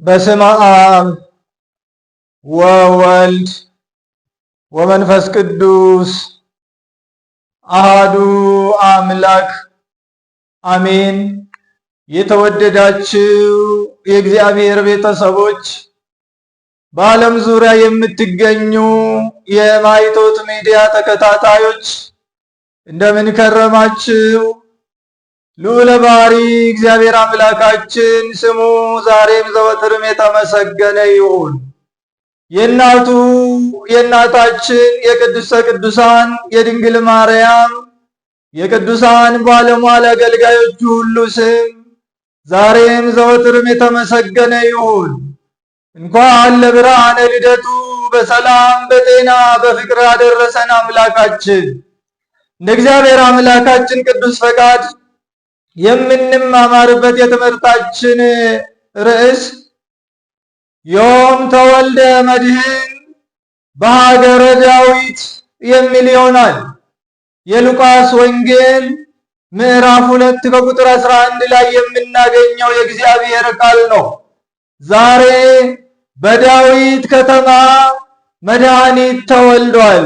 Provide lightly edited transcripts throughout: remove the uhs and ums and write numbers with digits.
በስመ አብ ወወልድ ወመንፈስ ቅዱስ አሃዱ አምላክ አሜን። የተወደዳችሁ የእግዚአብሔር ቤተሰቦች፣ በዓለም ዙሪያ የምትገኙ የማይቶት ሚዲያ ተከታታዮች፣ እንደምን ከረማችሁ? ልዑለ ባህሪ እግዚአብሔር አምላካችን ስሙ ዛሬም ዘወትርም የተመሰገነ ይሁን። የእናቱ የእናታችን የቅድስተ ቅዱሳን የድንግል ማርያም የቅዱሳን ባለሟል አገልጋዮቹ ሁሉ ስም ዛሬም ዘወትርም የተመሰገነ ይሁን። እንኳን ለብርሃነ ልደቱ በሰላም በጤና በፍቅር አደረሰን አምላካችን። እንደ እግዚአብሔር አምላካችን ቅዱስ ፈቃድ የምንማማርበት የትምህርታችን ርዕስ ዮም ተወልደ መድህን በሀገረ ዳዊት የሚል ይሆናል። የሉቃስ ወንጌል ምዕራፍ 2 ከቁጥር 11 ላይ የምናገኘው የእግዚአብሔር ቃል ነው። ዛሬ በዳዊት ከተማ መድኃኒት ተወልዷል።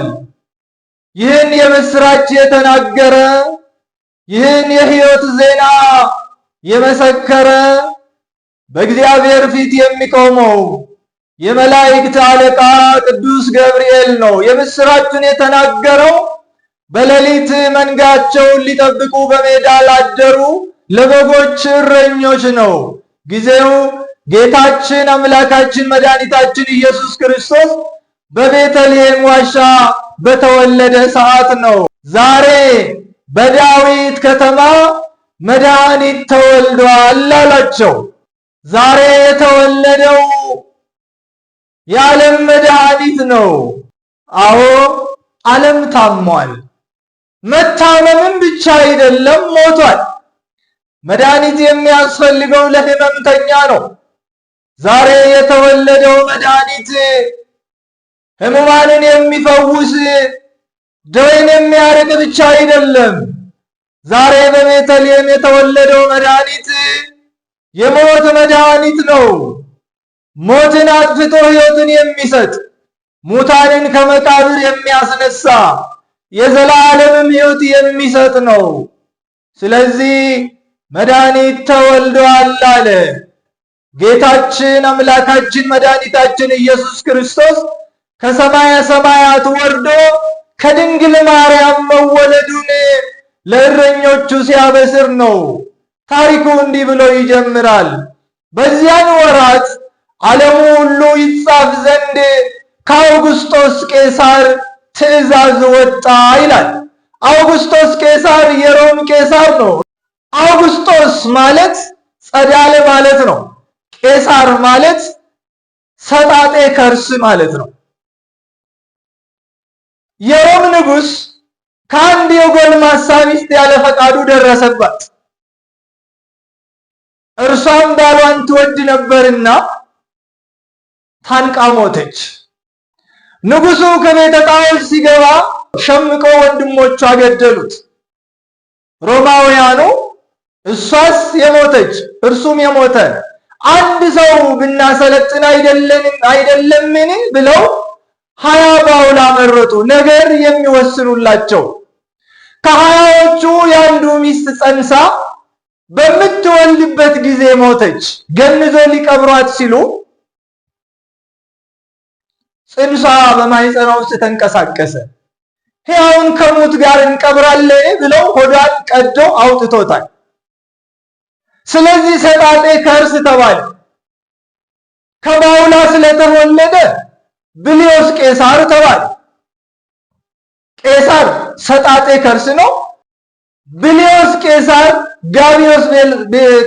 ይህን የምስራች የተናገረ፣ ይህን የሕይወት ዜና የመሰከረ፣ በእግዚአብሔር ፊት የሚቆመው የመላእክት አለቃ ቅዱስ ገብርኤል ነው። የምስራችን የተናገረው በሌሊት መንጋቸውን ሊጠብቁ በሜዳ ላደሩ ለበጎች እረኞች ነው። ጊዜው ጌታችን አምላካችን መድኃኒታችን ኢየሱስ ክርስቶስ በቤተልሔም ዋሻ በተወለደ ሰዓት ነው። ዛሬ በዳዊት ከተማ መድኃኒት ተወልዷል አላቸው። ዛሬ የተወለደው የዓለም መድኃኒት ነው። አዎ፣ ዓለም ታሟል። መታመምም ብቻ አይደለም፣ ሞቷል። መድኃኒት የሚያስፈልገው ለሕመምተኛ ነው። ዛሬ የተወለደው መድኃኒት ሕሙማንን የሚፈውስ፣ ደዌን የሚያርቅ ብቻ አይደለም። ዛሬ በቤተልሔም የተወለደው መድኃኒት የሞት መድኃኒት ነው። ሞትን አጥፍቶ ሕይወትን የሚሰጥ፣ ሙታንን ከመቃብር የሚያስነሳ፣ የዘላለምም ሕይወት የሚሰጥ ነው። ስለዚህ መድኃኒት ተወልዷል አለ። ጌታችን አምላካችን መድኃኒታችን ኢየሱስ ክርስቶስ ከሰማየ ሰማያት ወርዶ ከድንግል ማርያም መወለዱን ለእረኞቹ ሲያበስር ነው። ታሪኩ እንዲህ ብሎ ይጀምራል። በዚያን ወራት ዓለሙ ሁሉ ይጻፍ ዘንድ ከአውግስጦስ ቄሳር ትእዛዝ ወጣ ይላል። አውግስጦስ ቄሳር የሮም ቄሳር ነው። አውግስጦስ ማለት ጸዳለ ማለት ነው። ቄሳር ማለት ሰጣጤ ከርስ ማለት ነው። የሮም ንጉስ ከአንድ የጎልማሳ ሚስት ያለ ፈቃዱ ደረሰባት። እርሷም ባሏን ትወድ ነበርና ታንቃ ሞተች። ንጉሱ ከቤተ ጣዖት ሲገባ ሸምቀው ወንድሞቿ ገደሉት። ሮማውያኑ እሷስ የሞተች እርሱም የሞተ አንድ ሰው ብናሰለጥን አይደለምን ብለው 20 ባውላ መረጡ፣ ነገር የሚወስኑላቸው። ከ20ዎቹ የአንዱ ሚስት ጸንሳ በምትወልድበት ጊዜ ሞተች። ገንዞ ሊቀብሯት ሲሉ ጽንሷ በማህፀኗ ውስጥ ተንቀሳቀሰ። ሕያውን ከሙት ጋር እንቀብራለን ብለው ሆዷን ቀዶ አውጥቶታል። ስለዚህ ሰጣጤ ከርስ ተባለ። ከባውላ ስለተወለደ ብሊዮስ ቄሳር ተባለ። ቄሳር ሰጣጤ ከርስ ነው። ብሊዮስ ቄሳር ጋቢዮስ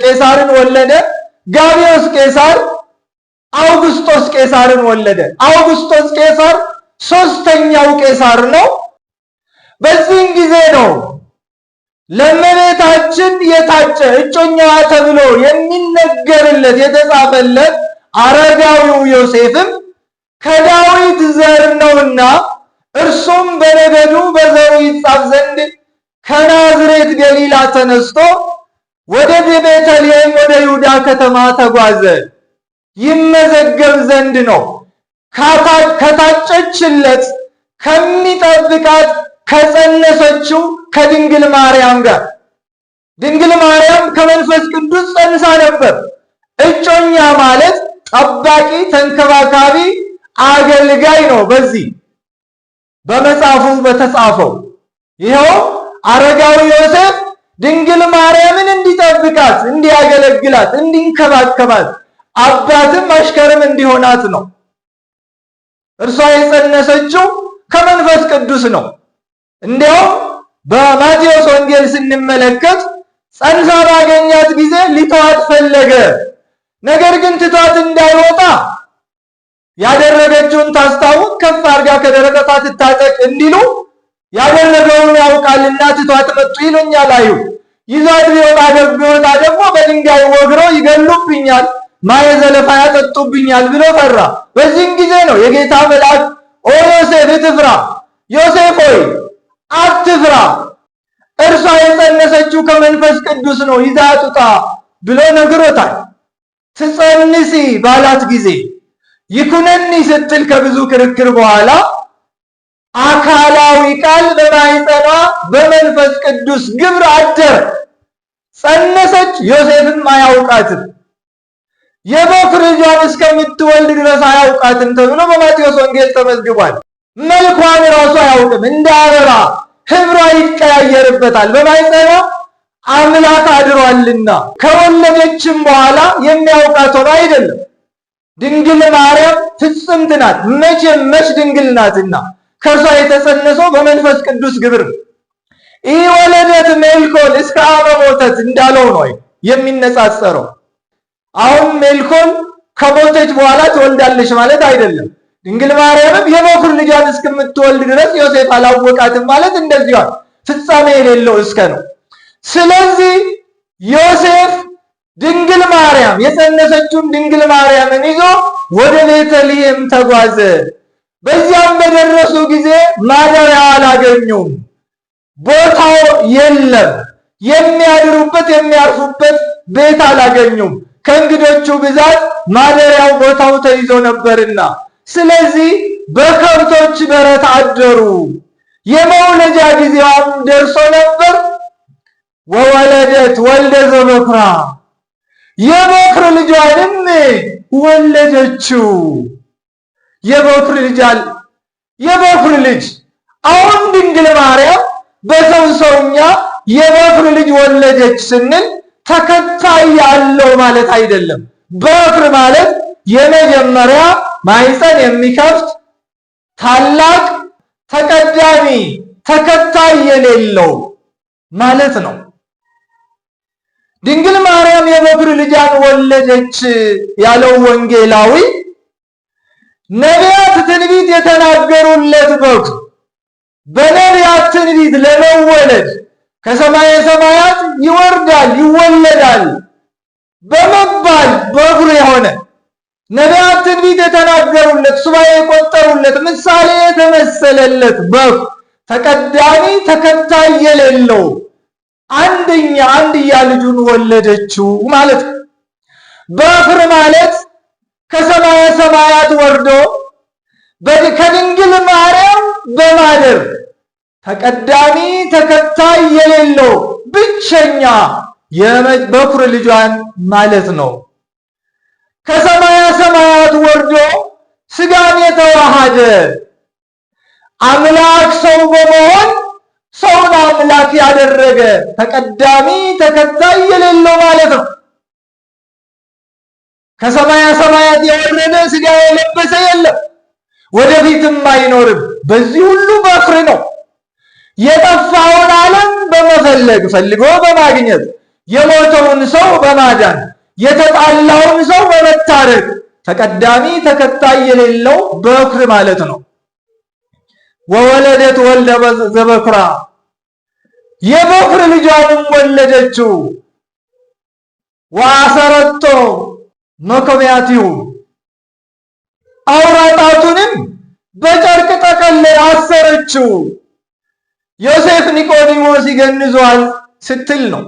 ቄሳርን ወለደ። ጋቢዮስ ቄሳር አውግስጦስ ቄሳርን ወለደ። አውግስጦስ ቄሳር ሶስተኛው ቄሳር ነው። በዚህን ጊዜ ነው ለእመቤታችን የታጨ እጮኛዋ ተብሎ የሚነገርለት የተጻፈለት አረጋዊው ዮሴፍም ከዳዊት ዘር ነውና እርሱም በነገዱ በዘሩ ይጻፍ ዘንድ ከናዝሬት ገሊላ ተነስቶ ወደ ቤተልሔም ወደ ይሁዳ ከተማ ተጓዘ። ይመዘገብ ዘንድ ነው። ከታጨችለት ከሚጠብቃት ከጸነሰችው ከድንግል ማርያም ጋር። ድንግል ማርያም ከመንፈስ ቅዱስ ጸንሳ ነበር። እጮኛ ማለት ጠባቂ፣ ተንከባካቢ፣ አገልጋይ ነው። በዚህ በመጽሐፉ በተጻፈው ይኸው አረጋዊ ዮሴፍ ድንግል ማርያምን እንዲጠብቃት፣ እንዲያገለግላት፣ እንዲንከባከባት አባትም አሽከርም እንዲሆናት ነው። እርሷ የጸነሰችው ከመንፈስ ቅዱስ ነው። እንዲያውም በማቴዎስ ወንጌል ስንመለከት ጸንሳ ባገኛት ጊዜ ሊተዋት ፈለገ። ነገር ግን ትቷት እንዳይወጣ ያደረገችውን ታስታውቅ፣ ከፍ አድርጋ ከደረቀቷ ትታጠቅ እንዲሉ ያደረገውን ያውቃልና ትቷት መጡ ይሉኛል አይሁድ። ይዟት ቢወጣ ደግሞ በድንጋይ ወግረው ይገሉብኛል፣ ማየ ዘለፋ ያጠጡብኛል ብሎ ፈራ። በዚህም ጊዜ ነው የጌታ መልአክ ኦ ዮሴፍ አትፍራ፣ ዮሴፍ ሆይ አትፍራ፣ እርሷ የጸነሰችው ከመንፈስ ቅዱስ ነው፣ ይዛት ውጣ ብሎ ነግሮታል። ትጸንሲ ባላት ጊዜ ይኩነኒ ስትል ከብዙ ክርክር በኋላ አካላዊ ቃል በማኅፀኗ በመንፈስ ቅዱስ ግብር አደረ። ጸነሰች፣ ዮሴፍም አያውቃትም። የበኩር ልጇን እስከምትወልድ ድረስ አያውቃትም ተብሎ በማቴዎስ ወንጌል ተመዝግቧል። መልኳን ራሱ አያውቅም። እንደ አበባ ህብሯ ይቀያየርበታል። በማኅፀኗ አምላክ አድሯልና ከወለደችም በኋላ የሚያውቃት ሆኖ አይደለም። ድንግል ማርያም ፍጽምት ናት፣ መቼም መች ድንግል ናትና ከእርሷ የተጸነሰው በመንፈስ ቅዱስ ግብር ነው። ኢወለደት ሜልኮል እስከ አመ ሞተት እንዳለው ነው የሚነጻጸረው። አሁን ሜልኮል ከሞተች በኋላ ትወልዳለች ማለት አይደለም። ድንግል ማርያምም የበኩር ልጇን እስከምትወልድ ድረስ ዮሴፍ አላወቃትም ማለት እንደዚሁ ፍጻሜ የሌለው እስከ ነው። ስለዚህ ዮሴፍ ድንግል ማርያም የጸነሰችውን ድንግል ማርያምን ይዞ ወደ ቤተልሔም ተጓዘ። በዚያም በደረሱ ጊዜ ማደሪያ አላገኙም፣ ቦታው የለም፣ የሚያድሩበት የሚያርፉበት ቤት አላገኙም። ከእንግዶቹ ብዛት ማደሪያው ቦታው ተይዞ ነበርና፣ ስለዚህ በከብቶች በረት አደሩ። የመውለጃ ጊዜዋም ደርሶ ነበር። ወወለደት ወልደ ዘበኩራ የበኩር ልጇንም ወለደችው። የበኩር ልጅ አለ። የበኩር ልጅ አሁን ድንግል ማርያም በሰው ሰውኛ የበኩር ልጅ ወለደች ስንል ተከታይ ያለው ማለት አይደለም። በኩር ማለት የመጀመሪያ ማኅፀን የሚከፍት ታላቅ ተቀዳሚ ተከታይ የሌለው ማለት ነው። ድንግል ማርያም የበኩር ልጇን ወለደች ያለው ወንጌላዊ ነቢያት ትንቢት የተናገሩለት በኩር በነቢያት ትንቢት ለመወለድ ከሰማየ ሰማያት ይወርዳል ይወለዳል በመባል በኩር የሆነ ነቢያት ትንቢት የተናገሩለት ሱባኤ የቆጠሩለት ምሳሌ የተመሰለለት በኩር ተቀዳሚ ተከታይ የሌለው አንደኛ አንድያ ልጁን ወለደችው ማለት ነው። በኩር ማለት ከሰማየ ሰማያት ወርዶ ከድንግል ማርያም በማደር ተቀዳሚ ተከታይ የሌለው ብቸኛ የበኩር ልጇን ማለት ነው። ከሰማየ ሰማያት ወርዶ ስጋን የተዋሃደ አምላክ ሰው በመሆን ሰውን አምላክ ያደረገ ተቀዳሚ ተከታይ የሌለው ማለት ነው። ከሰማያ ሰማያት የወረደ ስጋ የለበሰ የለም፣ ወደፊትም አይኖርም። በዚህ ሁሉ በኩር ነው። የጠፋውን ዓለም በመፈለግ ፈልጎ በማግኘት የሞተውን ሰው በማዳን የተጣላውን ሰው በመታረቅ ተቀዳሚ ተከታይ የሌለው በኩር ማለት ነው። ወወለደት ወልደ ዘበኩራ የበኩር ልጇንም ወለደችው። ወአሰረቶ መኮሚያቲሁ አውራ ጣቱንም በጨርቅ ጠቀለ አሰረችው። ዮሴፍ ኒቆዲሞስ ይገንዟል ስትል ነው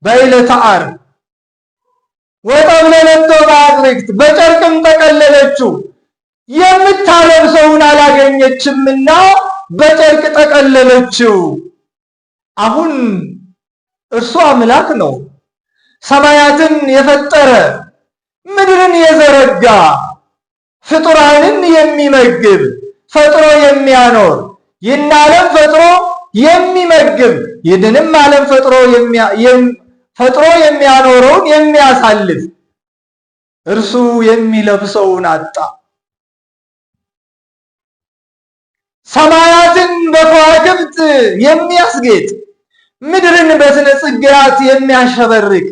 በዕለተ ዓርብ። ወጠቅለለቶ በአጥሪክት በጨርቅም ጠቀለለችው። የምታለብሰውን አላገኘችምና በጨርቅ ጠቀለለችው። አሁን እርሱ አምላክ ነው። ሰማያትን የፈጠረ ምድርን የዘረጋ ፍጡራንን የሚመግብ ፈጥሮ የሚያኖር ይህን ዓለም ፈጥሮ የሚመግብ ይህንንም ዓለም ፈጥሮ የሚያኖረውን የሚያሳልፍ እርሱ የሚለብሰውን አጣ። ሰማያትን በከዋክብት የሚያስጌጥ ምድርን በስነ ጽጌያት የሚያሸበርቅ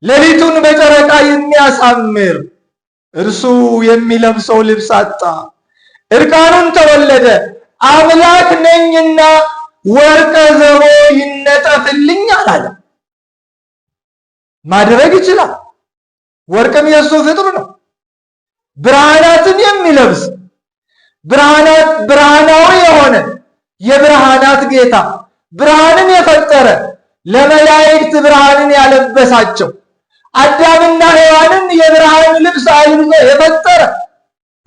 ሌሊቱን በጨረቃ የሚያሳምር እርሱ የሚለብሰው ልብስ አጣ። እርቃኑን ተወለደ። አምላክ ነኝና ወርቀ ዘቦ ይነጠፍልኝ አላለ። ማድረግ ይችላል። ወርቅም የእሱ ፍጡር ነው። ብርሃናትን የሚለብስ ብርሃናት ብርሃናዊ የሆነ የብርሃናት ጌታ ብርሃንን የፈጠረ ለመላእክት ብርሃንን ያለበሳቸው አዳምና ሔዋንን የብርሃን ልብስ አልብሶ የፈጠረ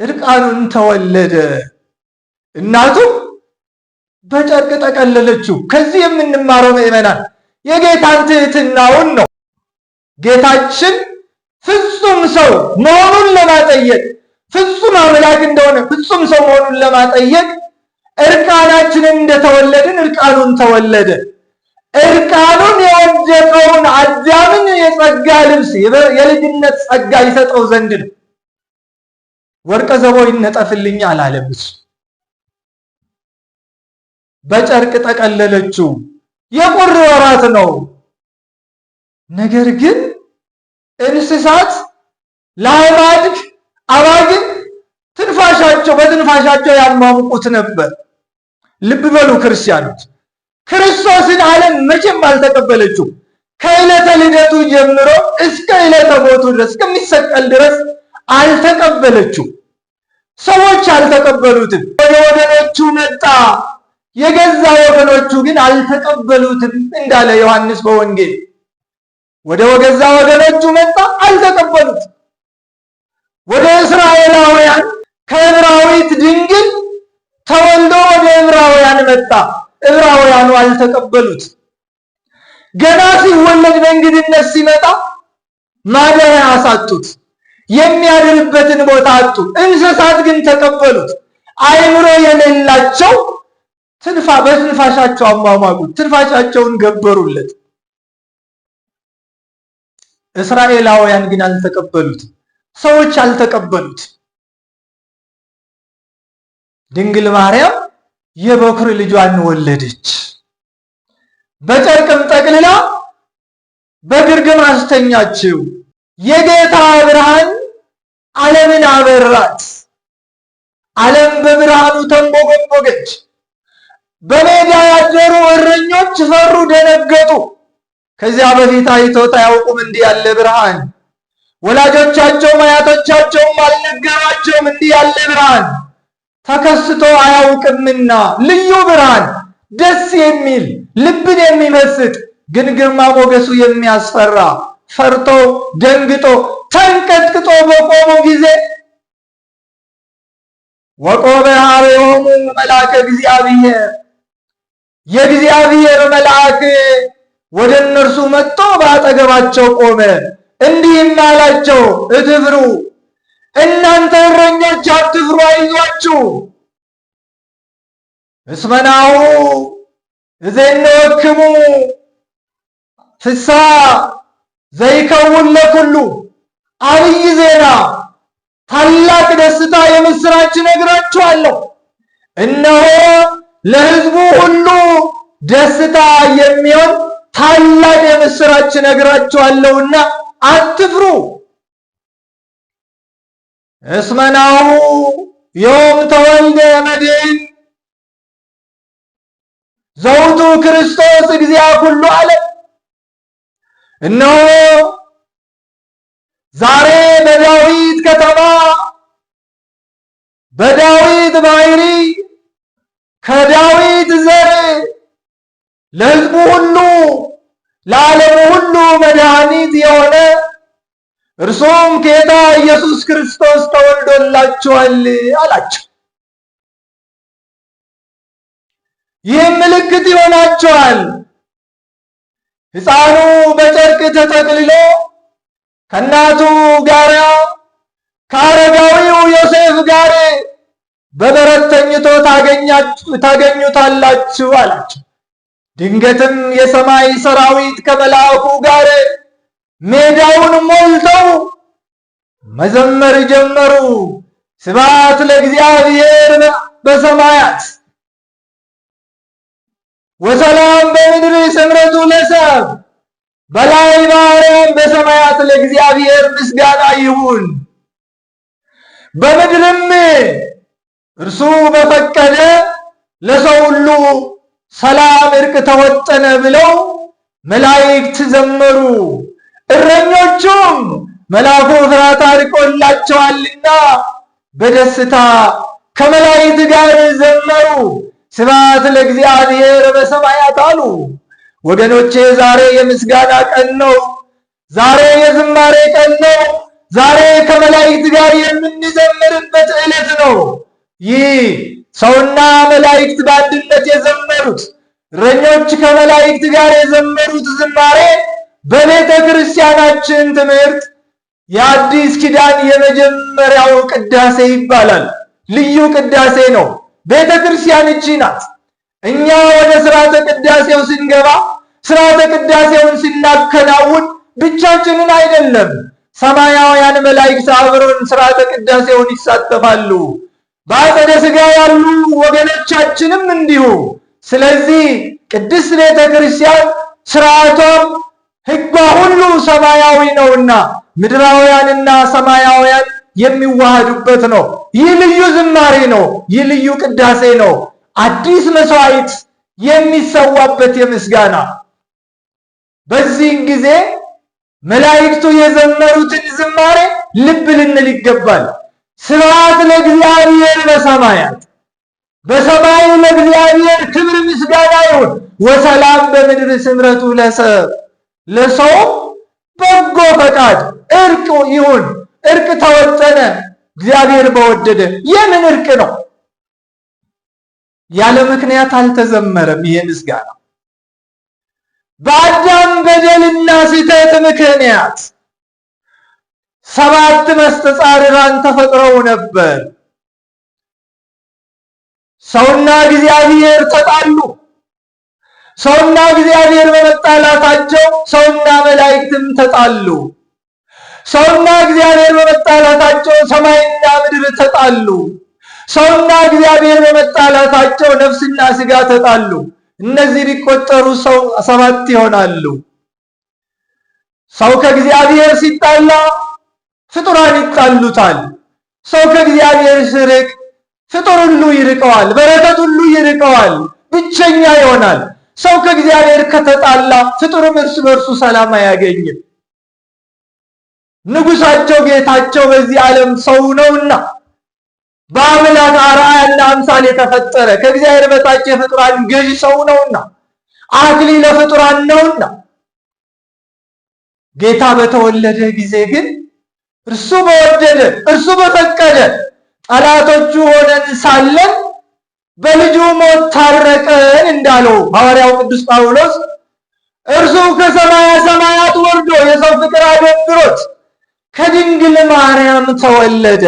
እርቃኑን ተወለደ። እናቱ በጨርቅ ጠቀለለችው። ከዚህ የምንማረው ምዕመናን የጌታን ትሕትናውን ነው። ጌታችን ፍጹም ሰው መሆኑን ለማጠየቅ ፍጹም አምላክ እንደሆነ ፍጹም ሰው መሆኑን ለማጠየቅ እርቃናችንን እንደተወለድን እርቃኑን ተወለደ። እርቃኑን የወደቀውን አዳምን የጸጋ ልብስ የልጅነት ጸጋ ይሰጠው ዘንድ ነው። ወርቀ ዘቦ ይነጠፍልኝ አላለም እሱ። በጨርቅ ጠቀለለችው። የቁር ወራት ነው። ነገር ግን እንስሳት ለአማድግ አባግን ትንፋሻቸው በትንፋሻቸው ያሟሙቁት ነበር። ልብ በሉ ክርስቲያኖች፣ ክርስቶስን ዓለም መቼም አልተቀበለችው። ከዕለተ ልደቱ ጀምሮ እስከ ዕለተ ሞቱ ድረስ እስከሚሰቀል ድረስ አልተቀበለችው። ሰዎች አልተቀበሉትም። ወደ ወገኖቹ መጣ፣ የገዛ ወገኖቹ ግን አልተቀበሉትም እንዳለ ዮሐንስ በወንጌል ወደ ወገዛ ወገኖቹ መጣ፣ አልተቀበሉት። ወደ እስራኤላውያን ከዕብራዊት ድንግል ተወልዶ ወደ ዕብራውያን መጣ፣ ዕብራውያኑ አልተቀበሉት። ገና ሲወለድ በእንግድነት ሲመጣ ማደሪያ አሳጡት፣ የሚያድርበትን ቦታ አጡ። እንስሳት ግን ተቀበሉት። አእምሮ የሌላቸው በትንፋሻቸው አሟሟቁት፣ ትንፋሻቸውን ገበሩለት። እስራኤላውያን ግን አልተቀበሉት፣ ሰዎች አልተቀበሉት። ድንግል ማርያም የበኩር ልጇን ወለደች። በጨርቅም ጠቅልላ በግርግም አስተኛችው። የጌታ ብርሃን ዓለምን አበራት። ዓለም በብርሃኑ ተንቦገቦገች። በሜዳ ያደሩ እረኞች ፈሩ፣ ደነገጡ። ከዚያ በፊት አይተውት አያውቁም እንዲህ ያለ ብርሃን። ወላጆቻቸውም አያቶቻቸውም አልነገሯቸውም እንዲህ ያለ ብርሃን ተከስቶ አያውቅምና ልዩ ብርሃን፣ ደስ የሚል ልብን የሚመስጥ ግን ግርማ ሞገሱ የሚያስፈራ ፈርቶ ደንግጦ ተንቀጥቅጦ በቆሙ ጊዜ ወቆመ ኀቤሆሙ መልአከ እግዚአብሔር የእግዚአብሔር መልአክ ወደ እነርሱ መጥቶ በአጠገባቸው ቆመ፣ እንዲህም አላቸው፣ እትፍሩ እናንተ እረኞች አትፍሩ፣ አይዟችሁ። እስመ ናሁ እዜንወክሙ ፍስሐ ዘይከውን ለኩሉ አብይ ዜና ታላቅ ደስታ የምስራች እነግራችኋለሁ። እነሆ ለሕዝቡ ሁሉ ደስታ የሚሆን ታላቅ የምስራች እነግራችኋለሁና አትፍሩ። እስመ ናሁ ዮም ተወልደ መድኅን ዘውቱ ክርስቶስ እግዚአ ኩሉ ዓለም። እነሆ ዛሬ በዳዊት ከተማ በዳዊት ባሕሪ ከዳዊት ዘር ለሕዝቡ ሁሉ ለዓለሙ ሁሉ መድኃኒት የሆነ እርሱም ጌታ ኢየሱስ ክርስቶስ ተወልዶላችኋል አላቸው። ይህም ምልክት ይሆናችኋል፣ ሕፃኑ በጨርቅ ተጠቅልሎ ከእናቱ ጋር ከአረጋዊው ዮሴፍ ጋር በበረት ተኝቶ ታገኙታላችሁ አላቸው። ድንገትም የሰማይ ሰራዊት ከመልአኩ ጋር ሜዳውን ሞልተው መዘመር ጀመሩ። ስብሐት ለእግዚአብሔር በሰማያት ወሰላም በምድር ስምረቱ ለሰብ በላይ በአርያም በሰማያት ለእግዚአብሔር ምስጋና ይሁን፣ በምድርም እርሱ በፈቀደ ለሰው ሁሉ ሰላም እርቅ ተወጠነ ብለው መላእክት ዘመሩ። እረኞቹም መልአኩ ፍርሃት አርቆላቸዋልና በደስታ ከመላእክት ጋር ዘመሩ። ስብሐት ለእግዚአብሔር በሰማያት አሉ። ወገኖቼ ዛሬ የምስጋና ቀን ነው። ዛሬ የዝማሬ ቀን ነው። ዛሬ ከመላእክት ጋር የምንዘምርበት ዕለት ነው። ይህ ሰውና መላእክት በአንድነት የዘመሩት፣ እረኞች ከመላእክት ጋር የዘመሩት ዝማሬ በቤተ ክርስቲያናችን ትምህርት የአዲስ ኪዳን የመጀመሪያው ቅዳሴ ይባላል። ልዩ ቅዳሴ ነው። ቤተ ክርስቲያን እቺ ናት። እኛ ወደ ስርዓተ ቅዳሴው ስንገባ፣ ስርዓተ ቅዳሴውን ስናከናውን ብቻችንን አይደለም። ሰማያውያን መላእክት አብረውን ስርዓተ ቅዳሴውን ይሳተፋሉ። በአጸደ ሥጋ ያሉ ወገኖቻችንም እንዲሁ። ስለዚህ ቅድስት ቤተ ክርስቲያን ስርዓቷም ሕጓ ሁሉ ሰማያዊ ነውና ምድራውያንና ሰማያውያን የሚዋሃዱበት ነው። ይህ ልዩ ዝማሬ ነው። ይህ ልዩ ቅዳሴ ነው። አዲስ መስዋዕት የሚሰዋበት የምስጋና። በዚህን ጊዜ መላእክቱ የዘመሩትን ዝማሬ ልብ ልንል ይገባል። ስብሐት ለእግዚአብሔር በሰማያት፣ በሰማይ ለእግዚአብሔር ክብር ምስጋና ይሁን፣ ወሰላም በምድር ስምረቱ ለሰብ፣ ለሰው በጎ ፈቃድ እርቅ ይሁን። እርቅ ተወጠነ እግዚአብሔር በወደደ። የምን እርቅ ነው? ያለ ምክንያት አልተዘመረም። ይሄ ምስጋና በአዳም በደልና ስህተት ምክንያት ሰባት መስተጻርራን ተፈጥረው ነበር። ሰውና እግዚአብሔር ተጣሉ። ሰውና እግዚአብሔር በመጣላታቸው ሰውና መላእክትም ተጣሉ። ሰውና እግዚአብሔር በመጣላታቸው ሰማይና ምድር ተጣሉ። ሰውና እግዚአብሔር በመጣላታቸው ነፍስና ስጋ ተጣሉ። እነዚህ ቢቆጠሩ ሰው ሰባት ይሆናሉ። ሰው ከእግዚአብሔር ሲጣላ ፍጡራን ይጣሉታል። ሰው ከእግዚአብሔር ሲርቅ ፍጡር ሁሉ ይርቀዋል፣ በረከት ሁሉ ይርቀዋል፣ ብቸኛ ይሆናል። ሰው ከእግዚአብሔር ከተጣላ ፍጡርም እርስ በእርሱ ሰላም አያገኝም። ንጉሳቸው ጌታቸው በዚህ ዓለም ሰው ነውና በአምላክ አርአያና አምሳል የተፈጠረ ከእግዚአብሔር በታች የፍጡራን ገዥ ሰው ነውና አክሊለ ፍጡራን ነውና፣ ጌታ በተወለደ ጊዜ ግን እርሱ በወደደ፣ እርሱ በፈቀደ፣ ጠላቶቹ ሆነን ሳለን በልጁ ሞት ታረቀን እንዳለው ሐዋርያው ቅዱስ ጳውሎስ፣ እርሱ ከሰማያ ሰማያት ወርዶ የሰው ፍቅር አደብሮት ከድንግል ማርያም ተወለደ።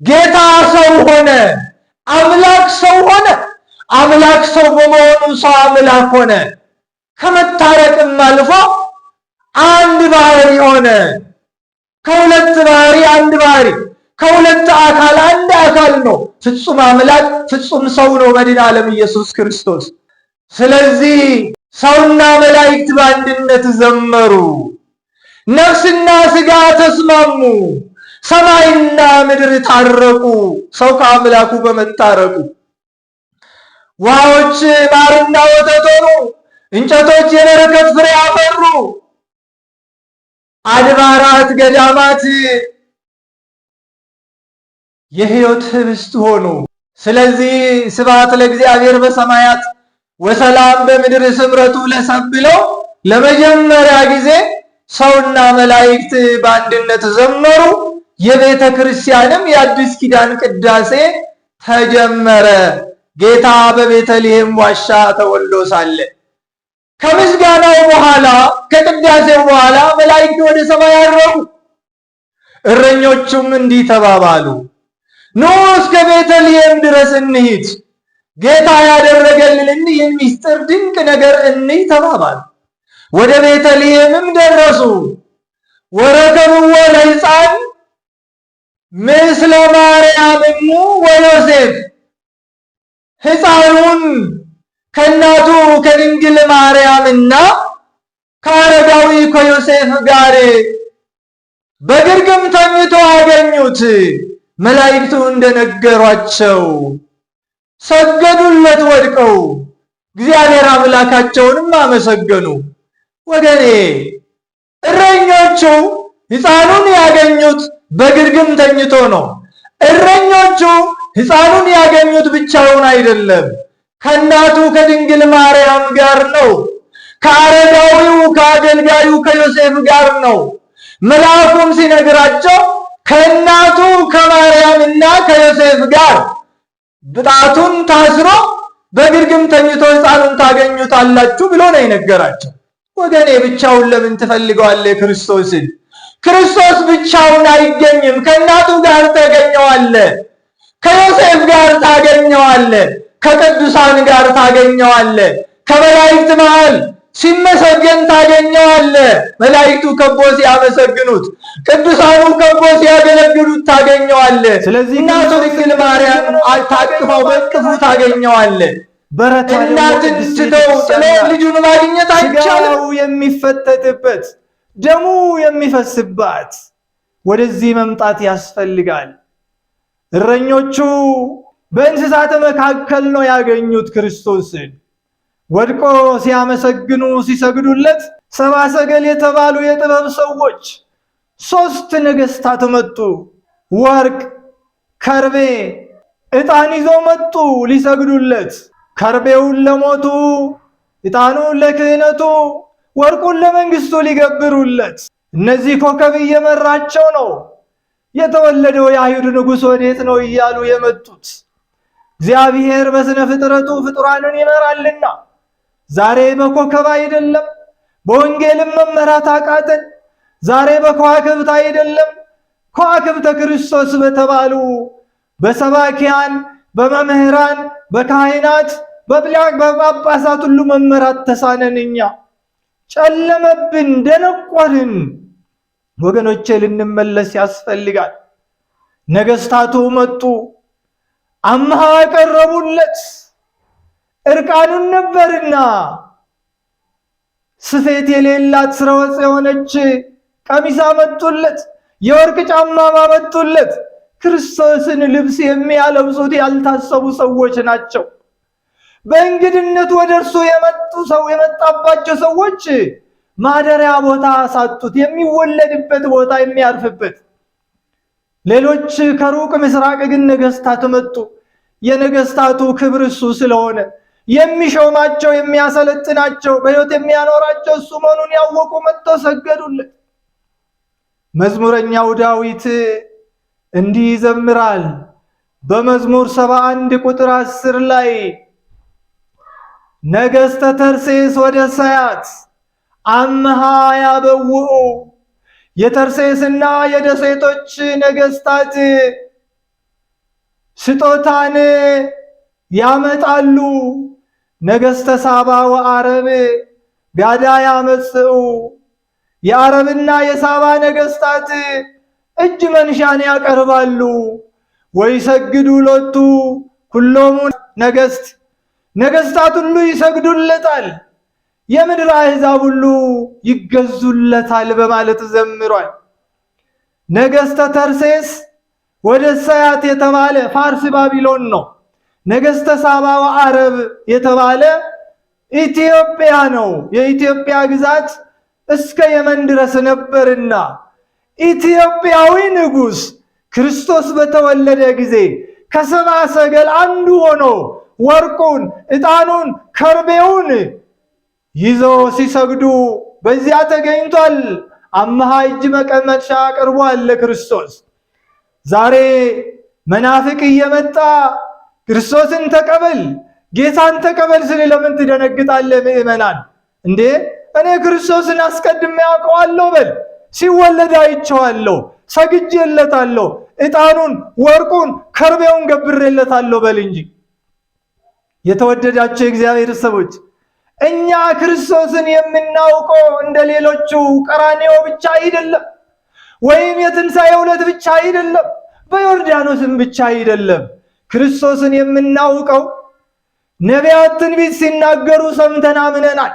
ጌታ ሰው ሆነ። አምላክ ሰው ሆነ። አምላክ ሰው በመሆኑ ሰው አምላክ ሆነ። ከመታረቅም አልፎ አንድ ባህሪ ሆነ። ከሁለት ባህሪ አንድ ባህሪ፣ ከሁለት አካል አንድ አካል ነው። ፍጹም አምላክ ፍጹም ሰው ነው መድኃኔ ዓለም ኢየሱስ ክርስቶስ። ስለዚህ ሰውና መላእክት በአንድነት ዘመሩ። ነፍስና ስጋ ተስማሙ። ሰማይና ምድር ታረቁ። ሰው ከአምላኩ በመታረቁ ውሃዎች ማርና ወተት ሆኑ። እንጨቶች የበረከት ፍሬ አፈሩ። አድባራት ገዳማት የሕይወት ህብስት ሆኑ። ስለዚህ ስብሐት ለእግዚአብሔር በሰማያት ወሰላም በምድር ስምረቱ ለሰብ ብለው ለመጀመሪያ ጊዜ ሰውና መላእክት በአንድነት ዘመሩ። የቤተ ክርስቲያንም የአዲስ ኪዳን ቅዳሴ ተጀመረ። ጌታ በቤተልሔም ዋሻ ተወልዶ ሳለ ከምስጋናው በኋላ ከቅዳሴው በኋላ መላእክት ወደ ሰማይ አረጉ። እረኞቹም እንዲህ ተባባሉ፣ ኑ እስከ ቤተልሔም ድረስ እንሂድ፣ ጌታ ያደረገልንን ይህን ምስጢር ድንቅ ነገር እንይ ተባባሉ። ወደ ቤተልሔምም ደረሱ። ወረከብዎ ለሕፃን ምስለ ማርያም እሙ ወዮሴፍ፣ ሕፃኑን ከእናቱ ከድንግል ማርያምና ከአረጋዊ ከዮሴፍ ጋር በግርግም ተኝቶ አገኙት። መላእክቱ እንደነገሯቸው ሰገዱለት ወድቀው፣ እግዚአብሔር አምላካቸውንም አመሰገኑ። ወገኔ እረኞቹ ሕፃኑን ያገኙት በግርግም ተኝቶ ነው። እረኞቹ ሕፃኑን ያገኙት ብቻውን አይደለም፣ ከእናቱ ከድንግል ማርያም ጋር ነው። ከአረጋዊው ከአገልጋዩ ከዮሴፍ ጋር ነው። መልአኩም ሲነግራቸው ከእናቱ ከማርያምና ከዮሴፍ ጋር ብጣቱን ታስሮ በግርግም ተኝቶ ሕፃኑን ታገኙታላችሁ ብሎ ነው የነገራቸው። ወገኔ ብቻውን ለምን ትፈልገዋለህ ክርስቶስን? ክርስቶስ ብቻውን አይገኝም። ከእናቱ ጋር ታገኘዋለህ፣ ከዮሴፍ ጋር ታገኘዋለህ፣ ከቅዱሳን ጋር ታገኘዋለህ፣ ከመላእክት መሃል ሲመሰገን ታገኘዋለህ። መላእክቱ ከቦ ሲያመሰግኑት፣ ቅዱሳኑ ከቦ ሲያገለግሉት ታገኘዋለህ። ስለዚህ እናቱ ክርስቶስ ድንግል ማርያም ታቅፈው በእቅፉ ታገኘዋለህ። በረቷ ደግሞ እናትን ቅድስት ትተው ቤተክርስቲያን ጥለው ናት። ልጁን ማግኘት አይቻልም። ስጋው የሚፈተትበት ደሙ የሚፈስባት ወደዚህ መምጣት ያስፈልጋል። እረኞቹ በእንስሳት መካከል ነው ያገኙት ክርስቶስን። ወድቆ ሲያመሰግኑ ሲሰግዱለት ሰብአ ሰገል የተባሉ የጥበብ ሰዎች ሶስት ነገስታት መጡ። ወርቅ፣ ከርቤ፣ ዕጣን ይዘው መጡ ሊሰግዱለት። ከርቤውን ለሞቱ፣ ዕጣኑን ለክህነቱ፣ ወርቁን ለመንግስቱ ሊገብሩለት። እነዚህ ኮከብ እየመራቸው ነው። የተወለደው የአይሁድ ንጉሥ ወዴት ነው እያሉ የመጡት። እግዚአብሔር በስነ ፍጥረቱ ፍጡራንን ይመራልና ዛሬ በኮከብ አይደለም፣ በወንጌልም መመራት አቃተን። ዛሬ በከዋክብት አይደለም፣ ከዋክብተ ክርስቶስ በተባሉ በሰባኪያን፣ በመምህራን፣ በካህናት፣ በጳጳሳት ሁሉ መመራት ተሳነን። እኛ ጨለመብን፣ ደነቆርን። ወገኖቼ ልንመለስ ያስፈልጋል። ነገስታቱ መጡ፣ አምሃ ቀረቡለት። እርቃኑን ነበርና ስፌት የሌላት ስረወጽ የሆነች ቀሚስ አመጡለት፣ የወርቅ ጫማም አመጡለት። ክርስቶስን ልብስ የሚያለብሱት ያልታሰቡ ሰዎች ናቸው። በእንግድነት ወደ እርሱ የመጡ ሰው የመጣባቸው ሰዎች ማደሪያ ቦታ ሳጡት፣ የሚወለድበት ቦታ የሚያርፍበት። ሌሎች ከሩቅ ምስራቅ ግን ነገስታት መጡ። የነገስታቱ ክብር እሱ ስለሆነ የሚሾማቸው የሚያሰለጥናቸው በሕይወት የሚያኖራቸው እሱ መሆኑን ያወቁ መጥተው ሰገዱለት። መዝሙረኛው ዳዊት እንዲህ ይዘምራል በመዝሙር 71 ቁጥር 10 ላይ ነገስተ ተርሴስ ወደ ሰያት አምሃ ያበውኡ፣ የተርሴስና የደሴቶች ነገስታት ስጦታን ያመጣሉ። ነገስተ ሳባ ወአረብ ጋዳ ያመጽኡ፣ የአረብና የሳባ ነገስታት እጅ መንሻን ያቀርባሉ። ወይሰግዱ ሎቱ ኩሎሙ ነገስት፣ ነገስታት ሁሉ ይሰግዱለታል፣ የምድር አሕዛብ ሁሉ ይገዙለታል በማለት ዘምሯል። ነገስተ ተርሴስ ወደ ሰያት የተባለ ፋርስ ባቢሎን ነው። ነገስተ ሳባ ወአረብ የተባለ ኢትዮጵያ ነው። የኢትዮጵያ ግዛት እስከ የመን ድረስ ነበርና ኢትዮጵያዊ ንጉስ ክርስቶስ በተወለደ ጊዜ ከሰብአ ሰገል አንዱ ሆኖ ወርቁን፣ ዕጣኑን፣ ከርቤውን ይዘው ሲሰግዱ በዚያ ተገኝቷል። አምሃ እጅ መቀመጫ አቅርቧል ለክርስቶስ። ዛሬ መናፍቅ እየመጣ ክርስቶስን ተቀበል ጌታን ተቀበል ስል ለምን ትደነግጣለህ? ምእመናን እንዴ እኔ ክርስቶስን አስቀድሜ አውቀዋለሁ በል። ሲወለድ አይቼዋለሁ፣ ሰግጄለታለሁ፣ ዕጣኑን ወርቁን ከርቤውን ገብሬለታለሁ በል እንጂ። የተወደዳቸው የእግዚአብሔር ሰዎች እኛ ክርስቶስን የምናውቀው እንደ ሌሎቹ ቀራንዮ ብቻ አይደለም፣ ወይም የትንሣኤው ዕለት ብቻ አይደለም፣ በዮርዳኖስም ብቻ አይደለም። ክርስቶስን የምናውቀው ነቢያት ትንቢት ሲናገሩ ሰምተን አምነናል።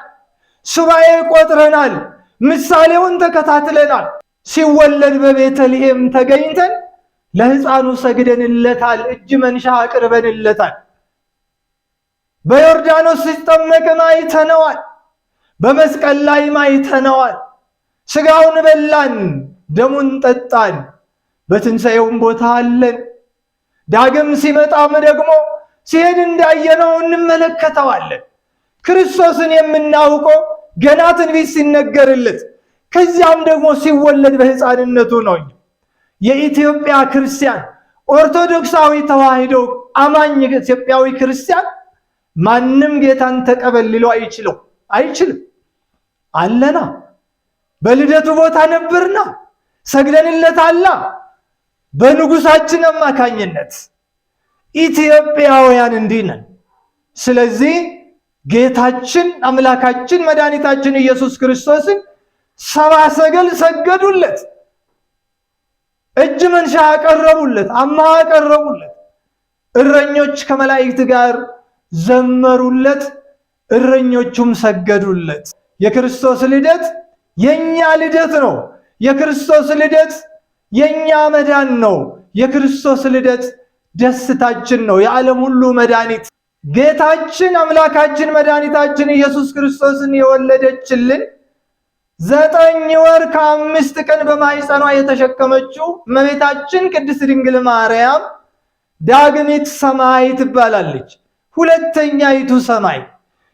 ሱባኤ ቆጥረናል። ምሳሌውን ተከታትለናል። ሲወለድ በቤተልሔም ተገኝተን ለሕፃኑ ሰግደንለታል። እጅ መንሻ አቅርበንለታል። በዮርዳኖስ ሲጠመቅም አይተነዋል። በመስቀል ላይም አይተነዋል። ስጋውን በላን፣ ደሙን ጠጣን። በትንሣኤውም ቦታ አለን። ዳግም ሲመጣም ደግሞ ሲሄድ እንዳየነው እንመለከተዋለን። ክርስቶስን የምናውቀው ገና ትንቢት ሲነገርለት ከዚያም ደግሞ ሲወለድ በሕፃንነቱ ነው። የኢትዮጵያ ክርስቲያን ኦርቶዶክሳዊ ተዋሕዶ አማኝ ኢትዮጵያዊ ክርስቲያን ማንም ጌታን ተቀበል ሊለው አይችልም። አለና በልደቱ ቦታ ነበርና ሰግደንለታላ። በንጉሳችን አማካኝነት ኢትዮጵያውያን እንዲህ ነን። ስለዚህ ጌታችን አምላካችን መድኃኒታችን ኢየሱስ ክርስቶስን ሰብአ ሰገል ሰገዱለት፣ እጅ መንሻ አቀረቡለት፣ አምሃ አቀረቡለት። እረኞች ከመላእክት ጋር ዘመሩለት፣ እረኞቹም ሰገዱለት። የክርስቶስ ልደት የኛ ልደት ነው። የክርስቶስ ልደት የኛ መዳን ነው። የክርስቶስ ልደት ደስታችን ነው። የዓለም ሁሉ መድኃኒት ጌታችን አምላካችን መድኃኒታችን ኢየሱስ ክርስቶስን የወለደችልን 9 ወር ከ5 ቀን በማኅፀኗ የተሸከመችው እመቤታችን ቅድስት ድንግል ማርያም ዳግሚት ሰማይ ትባላለች። ሁለተኛይቱ ሰማይ።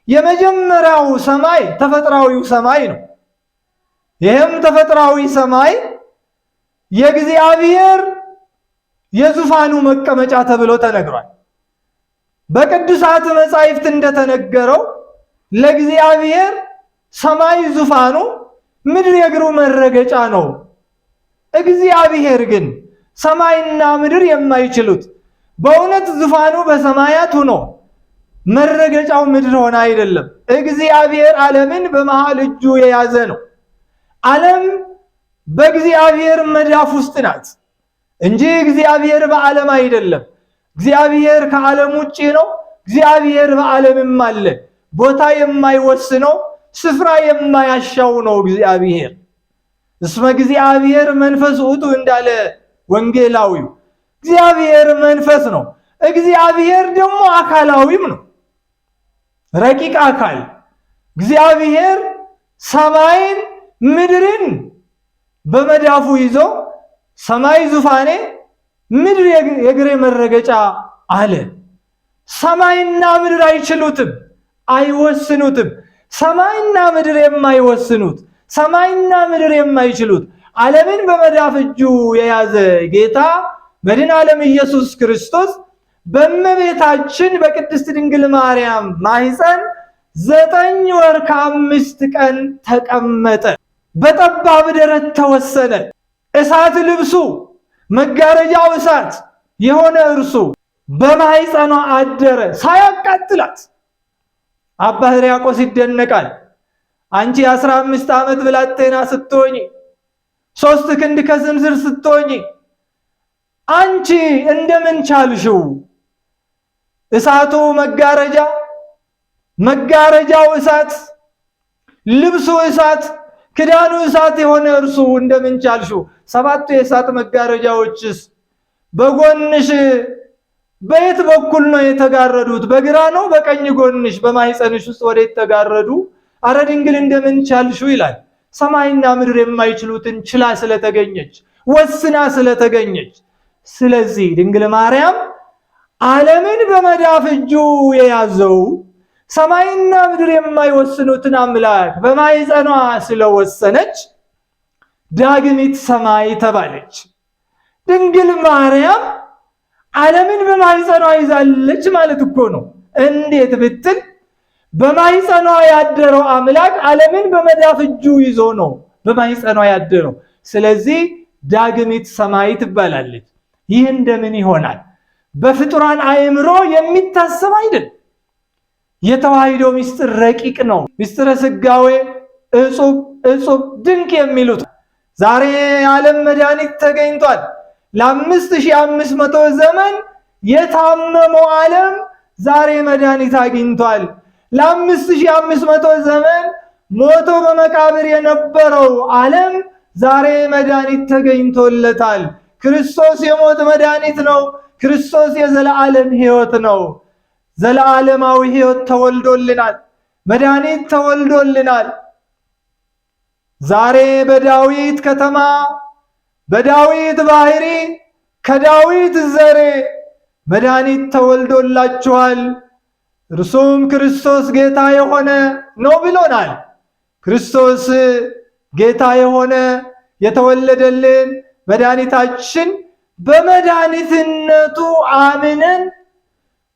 የመጀመሪያው ሰማይ ተፈጥሯዊው ሰማይ ነው። ይህም ተፈጥሯዊ ሰማይ የእግዚአብሔር የዙፋኑ መቀመጫ ተብሎ ተነግሯል። በቅዱሳት መጻሕፍት እንደተነገረው ለእግዚአብሔር ሰማይ ዙፋኑ፣ ምድር የእግሩ መረገጫ ነው። እግዚአብሔር ግን ሰማይና ምድር የማይችሉት በእውነት ዙፋኑ በሰማያት ሆኖ መረገጫው ምድር ሆነ አይደለም። እግዚአብሔር ዓለምን በመሃል እጁ የያዘ ነው። ዓለም በእግዚአብሔር መዳፍ ውስጥ ናት እንጂ እግዚአብሔር በዓለም አይደለም። እግዚአብሔር ከዓለም ውጪ ነው። እግዚአብሔር በዓለምም አለ። ቦታ የማይወስነው ስፍራ የማያሻው ነው እግዚአብሔር። እስመ እግዚአብሔር መንፈስ ውእቱ እንዳለ ወንጌላዊው እግዚአብሔር መንፈስ ነው። እግዚአብሔር ደግሞ አካላዊም ነው፣ ረቂቅ አካል። እግዚአብሔር ሰማይን ምድርን በመዳፉ ይዞ ሰማይ ዙፋኔ ምድር የእግሬ መረገጫ አለ። ሰማይና ምድር አይችሉትም፣ አይወስኑትም። ሰማይና ምድር የማይወስኑት፣ ሰማይና ምድር የማይችሉት ዓለምን በመዳፍ እጁ የያዘ ጌታ መድኃኔ ዓለም ኢየሱስ ክርስቶስ በእመቤታችን በቅድስት ድንግል ማርያም ማኅፀን 9 ወር ከ5 ቀን ተቀመጠ። በጠባብ ደረት ተወሰነ። እሳት ልብሱ መጋረጃው እሳት የሆነ እርሱ በማኅፀኗ አደረ ሳያቃጥላት። አባ ሕርያቆስ ይደነቃል። አንቺ 15 ዓመት ብላቴና ስትሆኚ፣ 3 ክንድ ከስንዝር ስትሆኚ አንቺ እንደምን ቻልሽው? እሳቱ መጋረጃ፣ መጋረጃው እሳት፣ ልብሱ እሳት፣ ክዳኑ እሳት የሆነ እርሱ እንደምን ቻልሽው? 7ቱ የእሳት መጋረጃዎችስ በጎንሽ በየት በኩል ነው የተጋረዱት? በግራ ነው በቀኝ ጎንሽ በማህፀንሽ ውስጥ ወዴት ተጋረዱ? አረ ድንግል እንደምን ቻልሽው ይላል። ሰማይና ምድር የማይችሉትን ችላ ስለተገኘች፣ ወስና ስለተገኘች። ስለዚህ ድንግል ማርያም ዓለምን በመዳፍ እጁ የያዘው ሰማይና ምድር የማይወስኑትን አምላክ በማህፀኗ ስለወሰነች ዳግሚት ሰማይ ተባለች። ድንግል ማርያም ዓለምን በማህፀኗ ይዛለች ማለት እኮ ነው። እንዴት ብትል በማህፀኗ ያደረው አምላክ ዓለምን በመዳፍ እጁ ይዞ ነው በማህፀኗ ያደረው። ስለዚህ ዳግሚት ሰማይ ትባላለች። ይህ እንደምን ይሆናል? በፍጡራን አእምሮ የሚታሰብ አይደል። የተዋሕዶ ምስጢር ረቂቅ ነው። ምስጢረ ሥጋዌ እጹብ እጹብ ድንቅ የሚሉት ዛሬ የዓለም መድኃኒት ተገኝቷል። ለ5500 ዘመን የታመመው ዓለም ዛሬ መድኃኒት አግኝቷል። ለ5500 ዘመን ሞቶ በመቃብር የነበረው ዓለም ዛሬ መድኃኒት ተገኝቶለታል። ክርስቶስ የሞት መድኃኒት ነው። ክርስቶስ የዘለዓለም ሕይወት ነው። ዘለዓለማዊ ሕይወት ተወልዶልናል። መድኃኒት ተወልዶልናል። ዛሬ በዳዊት ከተማ በዳዊት ባህሪ ከዳዊት ዘሬ መድኃኒት ተወልዶላችኋል፣ እርሱም ክርስቶስ ጌታ የሆነ ነው ብሎናል። ክርስቶስ ጌታ የሆነ የተወለደልን መድኃኒታችን በመድኃኒትነቱ አምነን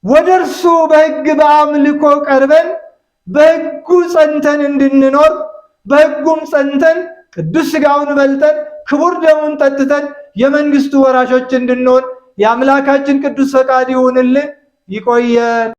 ወደ እርሱ በሕግ በአምልኮ ቀርበን በሕጉ ጸንተን እንድንኖር በሕጉም ጸንተን ቅዱስ ሥጋውን በልተን ክቡር ደሙን ጠጥተን የመንግስቱ ወራሾች እንድንሆን የአምላካችን ቅዱስ ፈቃድ ይሁንልን። ይቆየን።